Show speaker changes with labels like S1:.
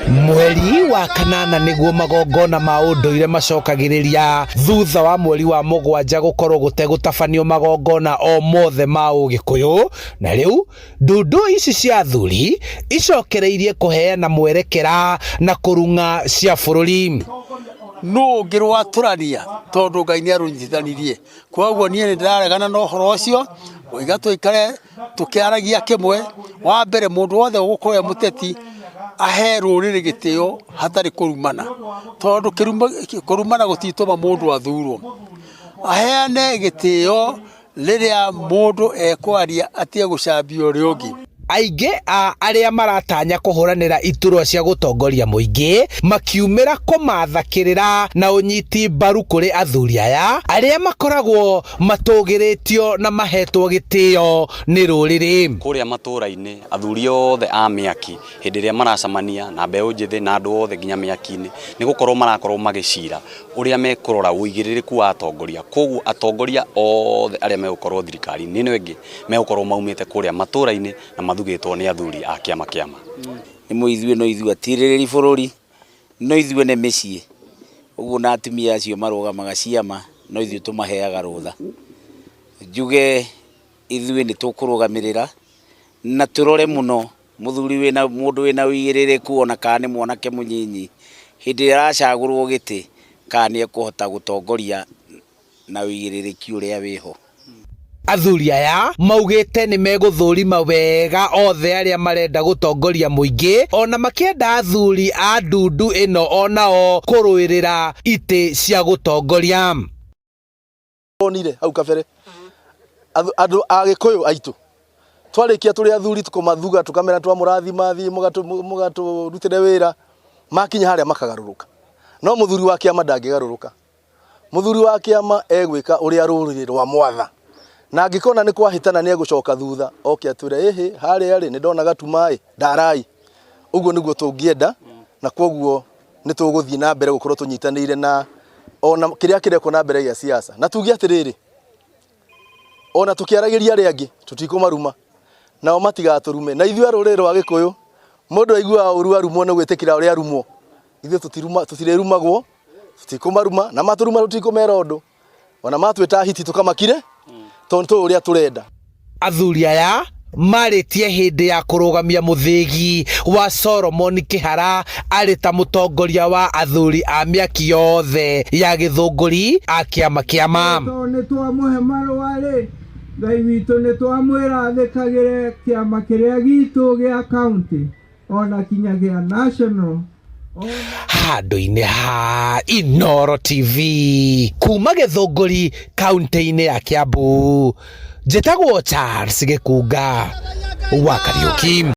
S1: Mweri wa kanana nĩguo magongona ma ũndũire macokagĩrĩria thutha wa mweri wa mũgwanja gũkorwo gũtegũtabanio magongona o mothe ma ũgĩkũyũ. Na rĩu ndundu ici cia athuri icokereirie kũheana mwerekera na kũrung'a cia bũrũri.
S2: Nũ ũngĩrwatũrania tondũ Ngai nĩ arũnyitithanirie? Koguo niĩ nĩ ndĩraregana na ũhoro ũcio, ngoiga tũikare tũkĩaragia kĩmwe. Wa mbere mũndũ wothe ũgũkorwo e mũteti ahe rũrĩrĩ gĩtĩo hatarĩ kũrumana, tondũ kũrumana gũtitũma mũndũ athurwo. Aheane gĩtĩo rĩrĩa mũndũ ekwaria atige gũcambia ũrĩa ũngĩ.
S1: Aingĩ a arĩa maratanya kũhũranĩra iturwa cia gũtongoria mũingĩ makiumĩra kũmatha kĩrĩra na ũnyiti mbaru kũrĩ athuri aya arĩa makoragwo matũgĩrĩtio na mahetwo gĩtĩo nĩ rũrĩrĩ.
S3: Kũrĩa matũũra-inĩ athuri othe a mĩaki hĩndĩ ĩrĩa maracemania na mbeũ njĩthĩ na andũ othe nginya mĩaki-inĩ nĩ gũkorwo marakorwo magĩcira ũrĩa mekũrora ũigĩrĩrĩku wa atongoria. Koguo atongoria othe arĩa megũkorwo thirikari-inĩ ĩno ĩngĩ megũkorwo maumĩte kũrĩa matũũra-inĩ na mathugĩtwo nĩ athuri a kĩama kĩama.
S4: Nĩ ithuĩ no ithuĩ atirĩrĩri bũrũri, no ithuĩ nĩ mĩciĩ. Ũguo na atumia acio marũgamaga ciama no ithuĩ tũmaheaga rũtha. Njuge ithuĩ nĩ tũkũrũgamĩrĩra na tũrore mũno mũthuri wĩna mũndũ wĩna ũigĩrĩrĩku ona kana nĩ mwanake mũnyinyi hĩndĩ ĩrĩa aracagũrwo gĩtĩ kana nĩ ekũhota gũtongoria na ũigĩrĩrĩki ũrĩa wĩho.
S1: Athuri aya maugĩte nĩ megũthũrima wega othe arĩa marenda gũtongoria mũingĩ ona makĩenda athuri a ndundu ĩno onao kũrũĩrĩra itĩ cia gũtongoria.
S5: Onire hau kabere andũ a Gĩkũyũ aitũ twarĩkia tũrĩ athuri tũkũmathuga tũkamera twamũrathima thiĩ mũgatũrutĩre wĩra, makinya harĩa makagarũrũka. No mũthuri wa kĩama ndangĩgarũrũka. Mũthuri wa kĩama egwĩka ũrĩa rũrĩrĩ rwa mwatha, na angĩkona nĩ kwahĩtana nĩ egũcoka thutha oke atwĩre ĩhĩ harĩa rĩ nĩ ndona gatuma ĩ ndarai. Ũguo nĩguo tũngĩenda, na kwoguo nĩ tũgũthiĩ na mbere gũkorwo tũnyitanĩire na ona kĩrĩa kĩrekwo na mbere gĩa siasa. Na tuge atĩrĩrĩ, ona tũkĩaragĩria arĩa angĩ tũtikũmaruma, nao matigatũrume. Na ithuĩ a rũrĩrĩ rwa Gĩkũyũ mũndũ aiguaga ũru arumwo nĩ gwĩtĩkĩra ũrĩa arumwo. Ithuĩ tũtirĩrumagwo, tũtikũmaruma, na matũruma tũtikũmera ũndũ, ona matwĩta hiti tũkamakire tondũ nĩ tũĩ ũrĩa tũrenda.
S1: Athuri aya marĩtie hĩndĩ ya kũrũgamia mũthĩgi wa Solomon Kĩhara arĩ ta mũtongoria wa athuri a mĩaki yothe ya gĩthũngũri a kĩama kĩama.
S6: Tondũ nĩ twamũhe marũa rĩ, Ngai witũ nĩ twamwĩra athĩkagĩre kĩama kĩrĩa gitũ gĩa county ona kinya gĩa national.
S1: Handũ-inĩ ha Inooro TV kuma Gĩthũngũri kaunti-inĩ ya Kiambu, njĩtagwo Charles Gĩkunga wa Kariũki.